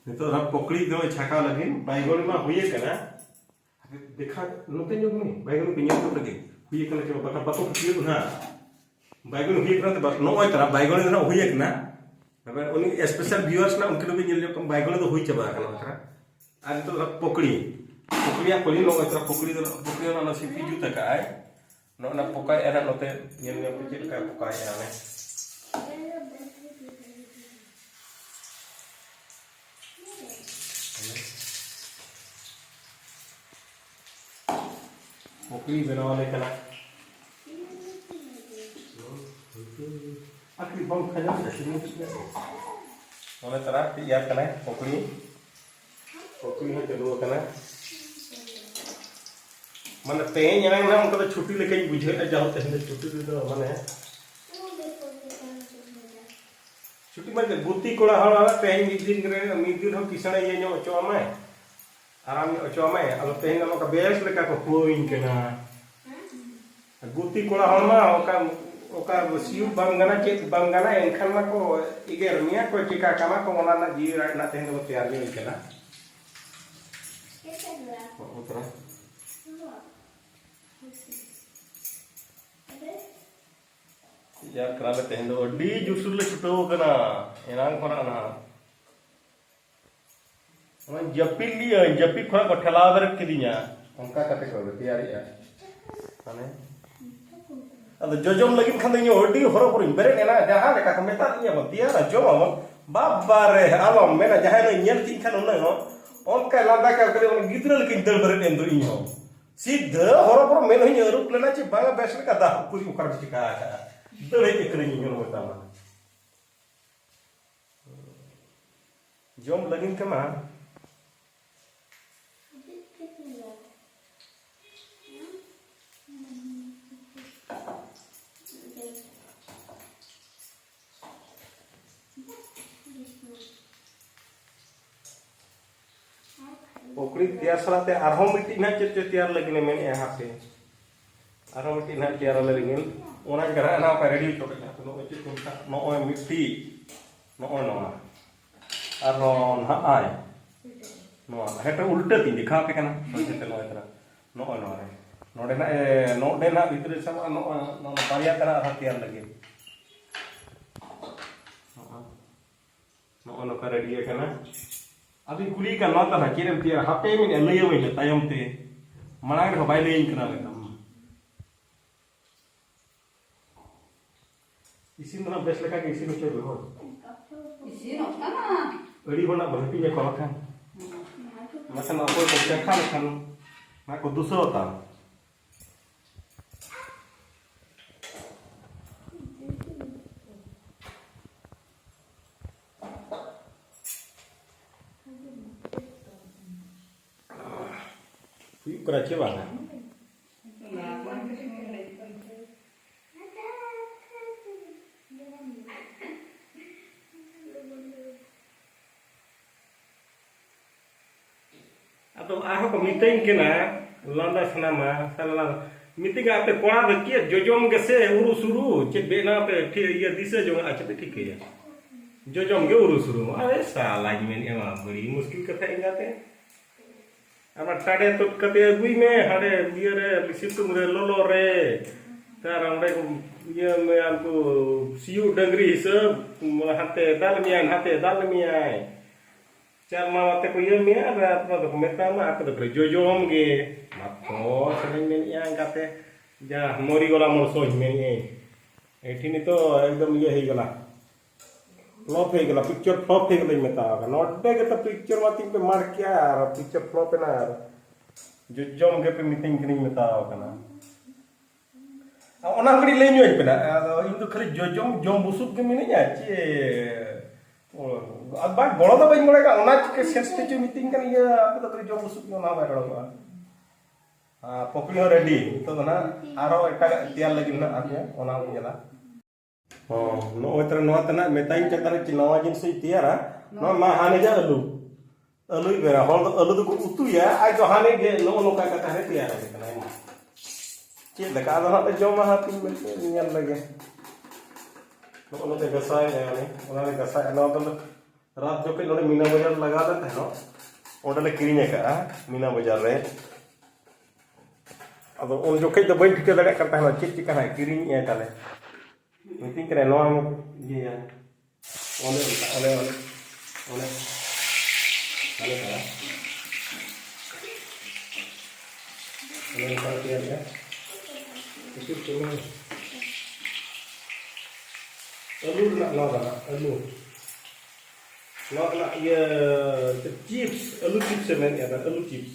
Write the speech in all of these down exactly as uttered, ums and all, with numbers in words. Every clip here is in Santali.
ᱱᱤᱛᱚᱜ ᱫᱚ ᱯᱚᱠᱲᱤ ᱫᱚ ᱪᱷᱟᱠᱟᱣ ᱞᱟᱹᱜᱤᱫ ᱵᱟᱭᱜᱚᱱ ᱢᱟ ᱦᱩᱭ ᱟᱠᱟᱱᱟ᱾ ᱫᱮᱠᱷᱟ, ᱱᱚᱛᱮ ᱧᱚᱜ ᱢᱮ, ᱵᱟᱭᱜᱚᱱ ᱯᱮ ᱧᱮᱞ ᱛᱟᱵᱚᱱ ᱞᱟᱹᱜᱤᱫ ᱦᱩᱭ ᱟᱠᱟᱱᱟ ᱪᱮ ᱵᱟᱝ? ᱵᱟᱠᱷᱟᱱ ᱵᱟᱠᱚ ᱯᱟᱹᱛᱭᱟᱹᱜᱼᱟ ᱱᱟᱦᱟᱜ᱾ ᱵᱟᱭᱜᱚᱱ ᱦᱩᱭ ᱟᱠᱟᱱᱟ ᱛᱚ ᱵᱟᱝ? ᱱᱚᱜᱼᱚᱭ ᱛᱟᱨᱟ ᱵᱟᱭᱜᱚᱱ ᱫᱚ ᱱᱟᱦᱟᱜ ᱦᱩᱭ ᱟᱠᱟᱱᱟ᱾ ᱛᱚᱵᱮ ᱩᱱᱤ special viewers ᱱᱟᱦᱟᱜ ᱩᱱᱠᱤᱱ ᱫᱚᱵᱤᱱ ᱧᱮᱞ ᱧᱚᱜ ᱠᱚᱣᱟ, ᱵᱟᱭᱜᱚᱱ ᱫᱚ ᱦᱩᱭ ᱪᱟᱵᱟ ᱟᱠᱟᱱᱟ ᱛᱟᱨᱟ᱾ ᱟᱨ ᱱᱤᱛᱚᱜ ᱫᱚ ᱯᱚᱠᱲᱤ, ᱯᱚᱠᱲᱤᱭᱟᱜ ᱠᱚᱞᱤ ᱱᱚᱜᱼᱚᱭ ᱛᱟᱨᱟ, ᱯᱚᱠᱲᱤ ᱫᱚ, ᱯᱚᱠᱲᱤ ᱚᱱᱟ ᱥᱤᱯᱤ ᱡᱩᱛ ᱟᱠᱟᱜᱼᱟᱭ᱾ ᱱᱚᱜᱼᱚ ᱱᱟ ᱯᱚᱠᱟᱭᱮᱫᱼᱟ ᱱᱟᱦᱟᱜ ᱱᱚᱛᱮ, ᱧᱮᱞ ᱧᱚᱜ ᱯᱮ ᱪᱮᱫ ᱞᱮᱠᱟᱭ ᱯᱚᱠᱟᱭᱮᱫᱼᱟ ᱚᱱᱮ᱾ ᱯᱚᱠᱲᱤ ᱵᱮᱱᱟᱣ ᱟᱞᱮ ᱠᱟᱱᱟ᱾ ᱟᱨ ᱠᱟᱹᱴᱤᱡ ᱵᱟᱢ ᱠᱷᱟᱸᱡᱚ ᱠᱮᱫᱟ, ᱥᱤᱨᱤᱧ ᱠᱮᱫᱟ᱾ ᱚᱱᱮ ᱛᱟᱨᱟ ᱛᱮᱭᱟᱨ ᱠᱟᱱᱟᱭ ᱯᱚᱠᱲᱤ᱾ ᱯᱚᱠᱲᱤ ᱦᱚᱸ ᱪᱟᱹᱞᱩ ᱟᱠᱟᱱᱟ᱾ ᱢᱟᱱᱮ ᱛᱮᱦᱮᱧ ᱮᱱᱟᱝ ᱱᱟᱜ ᱚᱱᱠᱟ ᱫᱚ ᱪᱷᱩᱴᱤ ᱞᱮᱠᱟᱧ ᱵᱩᱡᱷᱟᱹᱣᱮᱫᱼᱟ, ᱡᱟᱦᱳ ᱛᱮᱦᱮᱧ ᱫᱚ ᱪᱷᱩᱴᱤ ᱨᱮᱫᱚ ᱢᱟᱱᱮ ᱪᱷᱩᱴᱤ ᱢᱟ ᱪᱮᱫ, ᱜᱩᱛᱤ ᱠᱚᱲᱟ ᱦᱚᱲ ᱛᱮᱦᱮᱧ ᱢᱤᱫ ᱫᱤᱱ ᱨᱮ, ᱢᱤᱫ ᱫᱤᱱ ᱦᱚᱸ ᱠᱤᱥᱟᱹᱬ ᱤᱭᱟᱹ ᱧᱚᱜ ᱦᱚᱪᱚ ᱟᱢᱟᱭ, ᱟᱨᱟᱢ ᱧᱚᱜ ᱦᱚᱪᱚ ᱟᱢᱟᱭ᱾ ᱟᱫᱚ ᱛᱮᱦᱮᱧ ᱫᱚ ᱱᱚᱝᱠᱟ ᱵᱮᱥ ᱞᱮᱠᱟ ᱠᱚ ᱠᱷᱩᱣᱟᱹᱣᱤᱧ ᱠᱟᱱᱟ᱾ ᱜᱩᱛᱤ ᱠᱚᱲᱟ ᱦᱚᱲ ᱢᱟ ᱚᱠᱟ, ᱚᱠᱟ ᱥᱤᱭᱳᱜ ᱵᱟᱝ ᱜᱟᱱᱟ, ᱪᱮᱫ ᱵᱟᱝ ᱜᱟᱱᱟ, ᱮᱱᱠᱷᱟᱱ ᱢᱟᱠᱚ ᱮᱜᱮᱨ ᱢᱮᱭᱟ ᱠᱚ, ᱪᱮᱠᱟ ᱠᱟᱢᱟ ᱠᱚ, ᱚᱱᱟ ᱨᱮᱱᱟᱜ ᱡᱤᱣᱤ ᱨᱟᱲᱮᱡ ᱨᱮᱱᱟᱜ ᱛᱮᱦᱮᱧ ᱫᱚᱠᱚ ᱛᱮᱭᱟᱨ ᱡᱚᱝ ᱠᱟᱱᱟ᱾ ᱦᱚᱸᱜᱼᱚ ᱛᱚᱨᱟ᱾ ᱛᱮᱭᱟᱨ ᱠᱟᱱᱟᱞᱮ ᱛᱮᱦᱮᱧ ᱫᱚ, ᱟᱹᱰᱤ ᱡᱳᱨᱥᱳᱨ ᱞᱮ ᱪᱷᱩᱴᱟᱹᱣ ᱠᱟᱱᱟ ᱮᱱᱟᱝ ᱠᱷᱚᱱᱟᱜ ᱱᱟᱦᱟᱜ᱾ ᱚᱱᱟ ᱡᱟᱹᱯᱤᱫ ᱞᱤᱭᱟᱹᱧ, ᱡᱟᱹᱯᱤᱫ ᱠᱷᱚᱱᱟᱜ ᱠᱚ ᱴᱷᱮᱞᱟᱣ ᱵᱮᱨᱮᱫ ᱠᱤᱫᱤᱧᱟ᱾ ᱚᱱᱠᱟ ᱠᱟᱛᱮ ᱠᱚ ᱛᱮᱭᱟᱨᱮᱜᱼᱟ᱾ ᱢᱟᱱᱮ, ᱟᱫᱚ ᱡᱚᱡᱚᱢ ᱞᱟᱹᱜᱤᱫ ᱠᱷᱟᱱ ᱫᱚ ᱤᱧ ᱟᱹᱰᱤ ᱦᱚᱨᱚ ᱵᱚᱨᱚᱧ ᱵᱮᱨᱮᱫ ᱮᱱᱟ, ᱡᱟᱦᱟᱸ ᱞᱮᱠᱟ ᱠᱚ ᱢᱮᱛᱟᱫᱤᱧᱟ ᱵᱚᱱ, "ᱛᱮᱭᱟᱨᱟ, ᱡᱚᱢᱟᱵᱚᱱ᱾" ᱵᱟᱵᱟ ᱨᱮ, ᱟᱞᱚᱢ ᱢᱮᱱᱟ, ᱡᱟᱦᱟᱸᱭ ᱦᱤᱞᱳᱜ ᱧᱮᱞ ᱠᱤᱧ ᱠᱷᱟᱱ ᱩᱱᱟᱹᱜ ᱦᱚᱸ ᱚᱱᱠᱟᱭ ᱞᱟᱸᱫᱟ ᱠᱮᱫ ᱠᱷᱟᱱ, ᱚᱱᱟ ᱜᱤᱫᱽᱨᱟᱹ ᱞᱮᱠᱟᱧ ᱫᱟᱹᱲ ᱵᱮᱨᱮᱫ ᱮᱱ ᱫᱚ ᱤᱧ ᱦᱚᱸ᱾ ᱥᱤᱫᱷᱟᱹ ᱦᱚᱨᱚ ᱵᱚᱨᱚ ᱢᱮᱫ ᱦᱚᱸᱧ ᱟᱹᱨᱩᱵ ᱞᱮᱱᱟ ᱪᱮ ᱵᱟᱝᱟ, ᱵᱮᱥ ᱞᱮᱠᱟ ᱫᱟᱜ ᱩᱠᱩᱨᱤᱧ ᱚᱠᱟᱨᱮ ᱪᱤᱠᱟ ᱟᱠᱟᱫᱼᱟ᱾ ᱫᱟᱹᱲ ᱦᱮᱡ ᱟᱠᱟᱱᱟᱹᱧ ᱤᱧ ᱦᱚᱸ ᱢᱮᱛᱟᱢᱟ᱾ ᱡᱚᱢ ᱞᱟᱹᱜᱤᱫ ᱠᱟᱱᱟ᱾ ᱯᱚᱠᱲᱤ ᱛᱮᱭᱟᱨ ᱥᱟᱞᱟᱜ ᱛᱮ ᱟᱨᱦᱚᱸ ᱢᱤᱫᱴᱤᱡ ᱱᱟᱦᱟᱜ ᱪᱮᱫ ᱪᱚ ᱛᱮᱭᱟᱨ ᱞᱟᱹᱜᱤᱫ ᱮ ᱢᱮᱱᱮᱫᱼᱟ, ᱦᱟᱯᱮ᱾ ᱟᱨᱦᱚᱸ ᱢᱤᱫᱴᱤᱡ ᱱᱟᱦᱟᱜ ᱛᱮᱭᱟᱨ ᱟᱞᱮ ᱞᱟᱹᱜᱤᱫ᱾ ᱚᱱᱟ ᱜᱮ ᱱᱟᱦᱟᱜ ᱚᱱᱟ ᱚᱠᱟ ᱨᱮᱰᱤ ᱦᱚᱪᱚ ᱠᱮᱫ ᱱᱟᱦᱟᱜ᱾ ᱱᱚᱜᱼᱚᱭ ᱪᱮᱫ ᱠᱚ ᱢᱮᱛᱟᱜᱼᱟ? ᱱᱚᱜᱼᱚᱭ ᱢᱤᱫᱴᱤᱡ᱾ ᱱᱚᱜᱼᱚᱭ ᱱᱚᱣᱟ᱾ ᱟᱨᱦᱚᱸ ᱱᱟᱦᱟᱜ ᱟᱭ᱾ ᱱᱚᱣᱟ ᱦᱮᱸ ᱛᱚ ᱩᱞᱴᱟᱹ ᱛᱤᱧ ᱫᱮᱠᱷᱟᱣ ᱟᱯᱮ ᱠᱟᱱᱟ᱾ ᱱᱚᱜᱼᱚᱭ ᱛᱚ, ᱱᱚᱜᱼᱚᱭ ᱛᱚ᱾ ᱱᱚᱜᱼᱚᱭ ᱱᱚᱣᱟ ᱨᱮ᱾ ᱱᱚᱰᱮ ᱱᱟᱜ, ᱮ, ᱱᱚᱰᱮ ᱱᱟᱜ ᱵᱷᱤᱛᱨᱤ ᱨᱮ ᱪᱟᱵᱟᱜᱼᱟ, ᱱᱚᱜᱼᱚᱭ ᱱᱚᱣᱟ ᱵᱟᱨᱭᱟ ᱛᱟᱱᱟᱜ ᱟᱨᱦᱚᱸ ᱛᱮᱭᱟᱨ ᱞᱟᱹᱜᱤᱫ᱾ ᱱᱚᱜᱼᱚᱭ᱾ ᱱᱚᱜᱼᱚ ᱱᱚᱝᱠᱟ ᱨᱮᱰᱤ ᱟᱠᱟᱱᱟ᱾ ᱟᱫᱚᱧ ᱠᱩᱞᱤᱭᱮ ᱠᱟᱱᱟ, "ᱱᱚᱣᱟ ᱛᱟᱦᱞᱮ ᱪᱮᱫ ᱮᱢ ᱛᱮᱭᱟᱨᱟ?" ᱦᱟᱯᱮ ᱢᱮᱱᱮᱫᱼᱟ, ᱞᱟᱹᱭᱟᱢᱟᱹᱧ ᱦᱟᱸᱜ ᱛᱟᱭᱚᱢ ᱛᱮ᱾ ᱢᱟᱲᱟᱝ ᱨᱮᱦᱚᱸ ᱵᱟᱭ ᱞᱟᱹᱭᱟᱹᱧ ᱠᱟᱱᱟ ᱢᱮᱱᱛᱮ᱾ ᱤᱥᱤᱱ ᱫᱚ ᱦᱟᱸᱜ ᱵᱮᱥ ᱞᱮᱠᱟ ᱜᱮ ᱤᱥᱤᱱ ᱦᱚᱪᱚᱭ ᱢᱮ, ᱦᱳᱭ᱾ ᱤᱥᱤᱱᱚᱜ ᱠᱟᱱᱟ᱾ ᱟᱹᱰᱤ ᱦᱚᱲ ᱱᱟᱜ ᱵᱚᱱ ᱦᱟᱹᱴᱤᱧ ᱟᱠᱚᱣᱟ ᱵᱟᱠᱷᱟᱱ᱾ ᱵᱟᱠᱷᱟᱱ ᱚᱠᱚᱭ ᱠᱚ ᱪᱟᱠᱷᱟ ᱞᱮᱠᱷᱟᱱ ᱱᱟᱜ ᱠᱚ ᱫᱩᱥᱟᱹᱣ ᱛᱟᱢ᱾ ᱦᱩᱭᱩᱜ ᱠᱟᱱᱟ ᱪᱮ ᱵᱟᱝᱟ? ᱟᱫᱚ ᱟᱨᱦᱚᱸ ᱠᱚ ᱢᱤᱛᱟᱹᱧ ᱠᱟᱱᱟ, ᱞᱟᱸᱫᱟ ᱥᱟᱱᱟᱢᱟ, ᱥᱟᱞᱟ ᱞᱟᱸᱫᱟ᱾ ᱢᱤᱛᱟᱹᱧ ᱠᱟᱱᱟ, "ᱟᱯᱮ ᱠᱚᱲᱟ ᱫᱚ ᱪᱮᱫ ᱡᱚᱡᱚᱢ ᱜᱮᱥᱮ ᱩᱨᱩ ᱥᱩᱨᱩ, ᱪᱮᱫ ᱵᱮᱱᱟᱣ ᱯᱮ ᱴᱷᱤ-, ᱤᱭᱟᱹ ᱫᱤᱥᱟᱹ ᱡᱚᱝᱟᱜᱼᱟ, ᱪᱮᱫ ᱯᱮ ᱴᱷᱤᱠᱟᱹᱭᱟ? ᱡᱚᱡᱚᱢ ᱜᱮ ᱩᱨᱩ ᱥᱩᱨᱩ?" ᱟᱨᱮ ᱥᱟᱞᱟᱧ ᱢᱮᱱᱮᱫᱼᱟ, ᱢᱟ ᱵᱟᱹᱲᱤ ᱢᱩᱥᱠᱤᱞ ᱠᱟᱛᱷᱟ ᱮᱸᱜᱟᱛᱮ᱾ ᱟᱵᱟᱨ ᱴᱟᱰᱮ ᱛᱩᱫ ᱠᱟᱛᱮ ᱟᱹᱜᱩᱭ ᱢᱮ ᱦᱟᱸᱰᱮ ᱤᱭᱟᱹ ᱨᱮ, ᱥᱤᱛᱩᱝ ᱨᱮ, ᱞᱚᱞᱚ ᱨᱮ᱾ ᱟᱨ ᱚᱸᱰᱮ ᱠᱚ ᱤᱭᱟᱹ ᱢᱮ, ᱩᱱᱠᱩ ᱥᱤᱭᱳᱜ ᱰᱟᱹᱝᱨᱤ ᱦᱤᱥᱟᱹᱵ, ᱦᱟᱱᱛᱮ ᱫᱟᱞ ᱢᱮᱭᱟᱭ, ᱱᱟᱛᱮ ᱫᱟᱞ ᱢᱮᱭᱟᱭ᱾ ᱪᱟᱨ ᱢᱟᱢᱟ ᱛᱮᱠᱚ ᱤᱭᱟᱹ ᱢᱮᱭᱟ, ᱟᱨ ᱟᱯᱱᱟᱨ ᱫᱚᱠᱚ ᱢᱮᱛᱟᱢᱟ, ᱟᱯᱮ ᱫᱚᱯᱮ ᱡᱚᱡᱚᱢ ᱜᱮ᱾ ᱢᱟᱛᱚ ᱥᱮᱨᱮᱧ ᱢᱮᱱᱮᱫᱼᱟ ᱮᱸᱜᱟᱛᱮ, ᱡᱟ ᱢᱚᱨᱤ ᱜᱚᱞᱟ ᱢᱚᱨᱥᱚᱧ ᱢᱮᱱᱮᱫᱼᱟᱹᱧ᱾ ᱮᱴᱷᱤ ᱱᱤᱛᱚᱜ ᱮᱠᱫᱚᱢ ᱤᱭᱟᱹ ᱦᱩᱭ ᱜᱚᱞᱟ᱾ ᱯᱷᱞᱚᱯ ᱦᱩᱭ ᱜᱚᱞᱟ, ᱯᱤᱠᱪᱚᱨ ᱯᱷᱞᱚᱯ ᱦᱩᱭ ᱜᱚᱞᱟᱧ ᱢᱮᱛᱟᱣ ᱠᱟᱱᱟ᱾ ᱱᱚᱰᱮ ᱜᱮᱛᱚ ᱯᱤᱠᱪᱚᱨ ᱢᱟ ᱛᱤᱧ ᱯᱮ ᱢᱟᱨᱠ ᱠᱮᱜᱼᱟ ᱟᱨ ᱯᱤᱠᱪᱚᱨ ᱯᱷᱞᱚᱯ ᱮᱱᱟ ᱟᱨ ᱡᱚᱡᱚᱢ ᱜᱮᱯᱮ ᱢᱤᱛᱟᱹᱧ ᱠᱟᱱᱟᱧ ᱢᱮᱛᱟᱣ ᱠᱟᱱᱟ᱾ ᱚᱱᱟ ᱠᱟᱹᱴᱤᱡ ᱞᱟᱹᱭ ᱧᱚᱜ ᱟᱹᱧ ᱯᱮ ᱱᱟᱜ᱾ ᱟᱫᱚ ᱤᱧ ᱫᱚ ᱠᱷᱟᱹᱞᱤ ᱡᱚᱡᱚᱢ ᱡᱚᱢ ᱵᱩᱥᱩᱵ ᱜᱮ ᱢᱤᱱᱟᱹᱧᱟ ᱪᱮ? ᱚ, ᱟᱨ ᱵᱟᱝ ᱜᱚᱲᱚ ᱫᱚ ᱵᱟᱹᱧ ᱜᱚᱲᱚᱭ ᱠᱟᱱᱟ, ᱚᱱᱟ ᱪᱤᱠᱟᱹ ᱥᱮᱥ ᱛᱮ ᱪᱚ ᱢᱤᱛᱟᱹᱧ ᱠᱟᱱ, "ᱤᱭᱟᱹ, ᱟᱯᱮ ᱫᱚ ᱠᱷᱟᱹᱞᱤ ᱡᱚᱢ ᱵᱩᱥᱩᱵ ᱜᱮ, ᱚᱱᱟ ᱦᱚᱸ ᱵᱟᱭ ᱜᱚᱲᱚᱜᱼᱟ?" ᱟᱨ ᱯᱚᱠᱚᱲᱤ ᱦᱚᱸ ᱨᱮᱰᱤ᱾ ᱱᱤᱛᱚᱜ ᱫᱚ ᱱᱟᱜ ᱟᱨᱦᱚᱸ ᱮᱴᱟᱜᱟᱜ ᱛᱮᱭᱟᱨ ᱞᱟᱹᱜᱤᱫ ᱱᱟᱜ ᱟᱯᱮ ᱚᱱᱟ ᱦᱚᱸ ᱧᱮᱞᱟ᱾ ᱦᱚᱸ, ᱱᱚᱜᱼᱚᱭ ᱛᱟᱦᱞᱮ ᱱᱚᱣᱟ ᱛᱮ ᱱᱟᱜ ᱢᱮᱛᱟᱧ ᱠᱟᱱ ᱛᱟᱦᱞᱮ ᱪᱮᱫ ᱱᱟᱣᱟ ᱡᱤᱱᱤᱥ ᱤᱧ ᱛᱮᱭᱟᱨᱟ᱾ ᱱᱚᱣᱟ ᱢᱟ ᱦᱟᱱᱮ ᱡᱟ ᱟᱹᱞᱩ, ᱟᱹᱞᱩᱭ ᱵᱮᱱᱟ᱾ ᱦᱚᱲ ᱫᱚ ᱟᱹᱞᱩ ᱫᱚᱠᱚ ᱩᱛᱩᱭᱟ, ᱟᱡ ᱫᱚ ᱦᱟᱱᱮ ᱜᱮ ᱱᱚᱜᱼᱚ ᱱᱚᱝᱠᱟ ᱠᱟᱛᱮ ᱦᱟᱱᱮ ᱛᱮᱭᱟᱨ ᱟᱞᱮ ᱠᱟᱱᱟᱭ᱾ ᱪᱮᱫ ᱞᱮᱠᱟ ᱟᱫᱚ ᱱᱟᱜ ᱞᱮ ᱡᱚᱢᱟ ᱦᱟᱸᱜ, ᱛᱤᱱ ᱵᱮᱞ ᱧᱮᱞ ᱞᱮᱜᱮ᱾ ᱱᱚᱜᱼᱚ ᱱᱚᱛᱮ ᱜᱷᱟᱥᱟᱣ ᱮᱱᱟ, ᱚᱱᱟ ᱜᱷᱟᱥᱟᱣ ᱮᱱᱟ, ᱱᱚᱣᱟ ᱫᱚ ᱨᱟᱛ ᱡᱚᱠᱷᱮᱡ ᱱᱚᱰᱮ ᱢᱤᱱᱟ ᱵᱟᱡᱟᱨ ᱞᱟᱜᱟᱣ ᱞᱮᱱ ᱛᱟᱦᱮᱱᱚᱜ, ᱚᱸᱰᱮ ᱞᱮ ᱠᱤᱨᱤᱧ ᱟᱠᱟᱫᱼᱟ ᱢᱤᱱᱟ ᱵᱟᱡᱟᱨ ᱨᱮ᱾ ᱟᱫᱚ ᱩᱱ ᱡᱚᱠᱷᱮᱡ ᱫᱚ ᱵᱟᱹᱧ ᱴᱷᱤᱠᱟᱹ ᱫᱟᱲᱮᱭᱟᱜ ᱠᱟᱱ ᱛᱟᱦᱮᱱᱟ ᱪᱮᱫ ᱪᱤᱠᱟᱹ ᱦᱟᱸᱜ ᱠᱤᱨᱤᱧ ᱮᱫ ᱛᱟᱞᱮ᱾ ᱢᱤᱛᱟᱹᱧ ᱠᱟᱱᱟᱭ ᱱᱚᱣᱟ ᱤᱭᱟᱹᱭᱟ᱾ ᱚᱱᱮ ᱚᱱᱠᱟ, ᱚᱱᱮ, ᱚᱱᱮ, ᱚᱱᱮ, ᱚᱱᱮ ᱚᱱᱠᱟ᱾ ᱚᱱᱮ ᱚᱱᱠᱟ ᱛᱮᱭᱟᱨᱮᱜᱼᱟ᱾ ᱠᱟᱹᱴᱤᱡ ᱪᱩᱞᱩᱝ ᱟᱹᱞᱩ ᱨᱮᱱᱟᱜ ᱱᱚᱣᱟ ᱫᱚ ᱦᱟᱸᱜ, ᱟᱹᱞᱩ᱾ ᱱᱚᱣᱟ ᱨᱮᱱᱟᱜ ᱤᱭᱟᱹ, chips, ᱟᱹᱞᱩ chips ᱮ ᱢᱮᱱᱮᱫᱼᱟ, ᱟᱹᱞᱩ chips᱾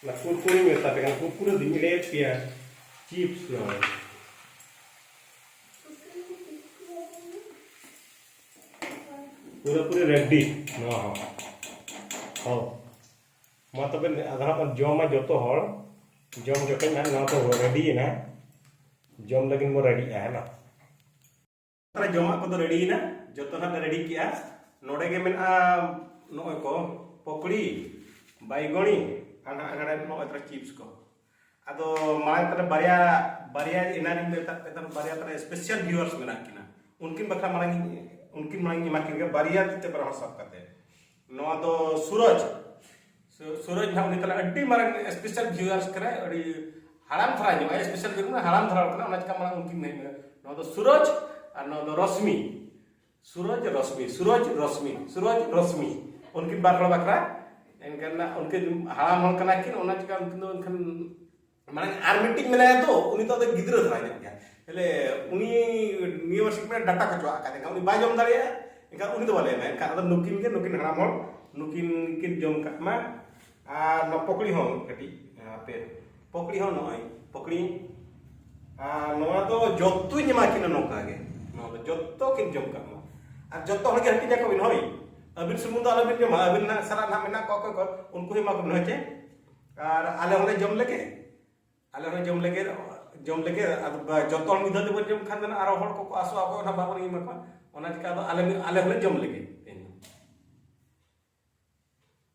ᱚᱱᱟ ᱠᱩᱨᱠᱩᱨᱮᱧ ᱢᱮᱛᱟ ᱯᱮ ᱠᱟᱱᱟ, ᱠᱩᱨᱠᱩᱨᱮ ᱫᱩᱧ ᱞᱟᱹᱭᱮᱫ ᱯᱮᱭᱟ, chips ᱱᱚᱣᱟ᱾ ᱯᱩᱨᱟᱹᱯᱩᱨᱤ ready ᱱᱚᱣᱟ ᱦᱚᱸ᱾ ᱦᱚᱸ᱾ ᱢᱟ ᱛᱚᱵᱮ, ᱟᱫᱚ ᱦᱟᱸᱜ ᱵᱚᱱ ᱡᱚᱢᱟ ᱡᱚᱛᱚ ᱦᱚᱲ᱾ ᱡᱚᱢ ᱡᱚᱠᱷᱚᱱ ᱦᱟᱸᱜ ᱱᱚᱣᱟ ᱫᱚ ready ᱮᱱᱟ᱾ ᱡᱚᱢ ᱞᱟᱹᱜᱤᱫ ᱵᱚᱱ ready ᱭᱮᱱᱟ᱾ ᱡᱚᱢᱟᱜ ᱠᱚᱫᱚ ready ᱭᱮᱱᱟ, ᱡᱚᱛᱚ ᱦᱟᱸᱜ ᱞᱮ ready ᱠᱮᱜᱼᱟ᱾ ᱱᱚᱰᱮ ᱜᱮ ᱢᱮᱱᱟᱜᱼᱟ ᱱᱚᱜᱼᱚᱭ ᱠᱚ ᱯᱚᱠᱲᱤ, ᱵᱟᱭᱜᱚᱱᱤ, ᱟᱨ ᱦᱟᱸᱜ ᱱᱚᱰᱮ ᱱᱚᱜᱼᱚᱭ ᱛᱚᱨᱟ chips ᱠᱚ᱾ ᱟᱫᱚ ᱢᱟᱲᱟᱝ ᱛᱮ ᱵᱟᱨᱭᱟ, ᱵᱟᱨᱭᱟ ᱮᱱᱟᱱ ᱤᱧ ᱢᱮᱛᱟᱫ ᱯᱮ ᱛᱟᱦᱮᱸᱫ, ᱵᱟᱨᱭᱟ ᱛᱟᱞᱮ special viewers ᱢᱮᱱᱟᱜ ᱠᱤᱱᱟ, ᱩᱱᱠᱤᱱ ᱵᱟᱠᱷᱨᱟ ᱢᱟᱲᱟᱝ ᱤᱧ, ᱩᱱᱠᱤᱱ ᱢᱟᱲᱟᱝ ᱤᱧ ᱮᱢᱟ ᱠᱤᱱ ᱜᱮ, ᱵᱟᱨᱭᱟ ᱛᱤ ᱛᱮ ᱵᱟᱨ ᱦᱚᱲ ᱥᱟᱵ ᱠᱟᱛᱮ᱾ ᱱᱚᱣᱟ ᱫᱚ ᱥᱩᱨᱚᱡᱽ, ᱥᱩ-, ᱥᱩᱨᱚᱡᱽ ᱱᱟᱦᱟᱜ ᱩᱱᱤ ᱛᱟᱞᱮ ᱟᱹᱰᱤ ᱢᱟᱨᱟᱝ special viewers ᱠᱟᱱᱟᱭ, ᱟᱹᱰᱤ ᱦᱟᱲᱟᱢ ᱫᱷᱟᱨᱟ ᱧᱚᱜ ᱟᱭ, special viewer ᱢᱟᱱᱮ ᱦᱟᱲᱟᱢ ᱫᱷᱟᱨᱟ ᱠᱟᱱᱟ, ᱚᱱᱟ ᱪᱤᱠᱟ ᱢᱟᱲᱟᱝ ᱩᱱᱠᱤᱱ ᱦᱮᱡ ᱮᱱᱟ᱾ ᱱᱚᱣᱟ ᱫᱚ ᱥᱩᱨᱚᱡᱽ ᱟᱨ ᱱᱚᱣᱟ ᱫᱚ ᱨᱚᱥᱢᱤ, ᱥᱩᱨᱚᱡᱽ ᱨᱚᱥᱢᱤ, ᱥᱩᱨᱚᱡᱽ ᱨᱚᱥᱢᱤ, ᱥᱩᱨᱚᱡᱽ ᱨᱚᱥᱢᱤ, ᱩᱱᱠᱤᱱ ᱵᱟᱨ ᱦᱚᱲ ᱵᱟᱠᱷᱨᱟ᱾ ᱮᱱᱠᱷᱟᱱ ᱱᱟ-, ᱩᱱᱠᱤᱱ ᱦᱟᱲᱟᱢ ᱦᱚᱲ ᱠᱟᱱᱟ ᱠᱤᱱ, ᱚᱱᱟ ᱪᱤᱠᱟ ᱩᱱᱠᱤᱱ ᱫᱚ ᱮᱱᱠᱷᱟᱱ ᱢᱟᱱᱮ ᱟᱨ ᱢᱤᱫᱴᱤᱡ ᱢᱮᱱᱟᱭᱟ ᱛᱚ, ᱩᱱᱤ ᱫᱚ ᱟᱫᱚ ᱜᱤᱫᱽᱨᱟᱹ ᱫᱷᱟᱨᱟ ᱧᱚᱜ ᱜᱮᱭᱟ᱾ ᱛᱟᱦᱞᱮ ᱩᱱᱤ ᱱᱤᱭᱟᱹ ᱵᱟᱨ ᱥᱤᱠᱷᱱᱟᱹᱛ ᱰᱟᱴᱟ ᱠᱚ ᱪᱚᱣᱟᱜ ᱠᱟᱫᱮ ᱠᱷᱟᱱ ᱩᱱᱤ ᱵᱟᱭ ᱡᱚᱢ ᱫᱟᱲᱮᱭᱟᱜᱼᱟ, ᱮᱱᱠᱷᱟᱱ ᱩᱱᱤ ᱫᱚ ᱵᱟᱞᱮ ᱮᱢᱟᱭᱟ᱾ ᱮᱱᱠᱷᱟᱱ ᱟᱫᱚ ᱱᱩᱠᱤᱱ ᱜᱮ, ᱱᱩᱠᱤᱱ ᱦᱟᱲᱟᱢ ᱦᱚᱲ, ᱱᱩᱠᱤᱱ ᱠᱤᱱ ᱡᱚᱢ ᱠᱟᱜ ᱢᱟ᱾ ᱟᱨ ᱱᱚᱣᱟ ᱯᱚᱠᱲᱤ ᱦᱚᱸ ᱠᱟᱹᱴᱤᱡ, ᱦᱟᱯᱮ, ᱯᱚᱠᱲᱤ ᱦᱚᱸ ᱱᱚᱜᱼᱚᱭ, ᱯᱚᱠᱲᱤ᱾ ᱟᱨ ᱱᱚᱣᱟ ᱫᱚ ᱡᱚᱛᱚᱧ ᱮᱢᱟ ᱠᱤᱱᱟ ᱱᱚᱝᱠᱟ ᱜᱮ᱾ ᱱᱚᱣᱟ ᱫᱚ ᱡᱚᱛᱚ ᱠᱤᱱ ᱡᱚᱢ ᱠᱟᱜ ᱢᱟ᱾ ᱟᱨ ᱡᱚᱛᱚ ᱦᱚᱲ ᱜᱮ ᱦᱟᱹᱴᱤᱧ ᱟᱠᱚ ᱵᱤᱱ, ᱦᱳᱭ᱾ ᱟᱹᱵᱤᱱ ᱥᱩᱢᱩᱝ ᱫᱚ ᱟᱞᱚᱵᱤᱱ ᱡᱚᱢᱟ, ᱟᱹᱵᱤᱱ ᱱᱟᱜ ᱥᱟᱞᱟᱜ ᱱᱟᱜ ᱢᱮᱱᱟᱜ ᱠᱚᱣᱟ ᱚᱠᱚᱭ ᱠᱚ, ᱩᱱᱠᱩ ᱦᱚᱸ ᱮᱢᱟ ᱠᱚ ᱵᱤᱱ, ᱦᱳᱭ ᱪᱮ? ᱟᱨ ᱟᱞᱮ ᱦᱚᱸᱞᱮ ᱡᱚᱢ ᱞᱮᱜᱮ, ᱟᱞᱮ ᱦᱚᱸᱞᱮ ᱡᱚᱢ ᱞᱮᱜᱮ, ᱡᱚᱢ ᱞᱮᱜᱮ᱾ ᱟᱫᱚ ᱵᱟ-, ᱡᱚᱛᱚ ᱦᱚᱲ ᱢᱤᱫ ᱫᱷᱟᱣ ᱛᱮᱵᱚᱱ ᱡᱚᱢ ᱠᱷᱟᱱ ᱫᱚ ᱱᱟᱜ ᱟᱨᱚ ᱦᱚᱲ ᱠᱚᱠᱚ ᱟᱥᱚᱜ ᱟᱠᱚ, ᱚᱱᱟ ᱵᱟᱵᱚᱱ ᱮᱢᱟ ᱠᱚᱣᱟ᱾ ᱚᱱᱟ ᱪᱤᱠᱟ ᱟᱫᱚ ᱟᱞᱮ, ᱟᱞᱮ ᱦᱚᱸᱞᱮ ᱡᱚᱢ ᱞᱮᱜᱮ᱾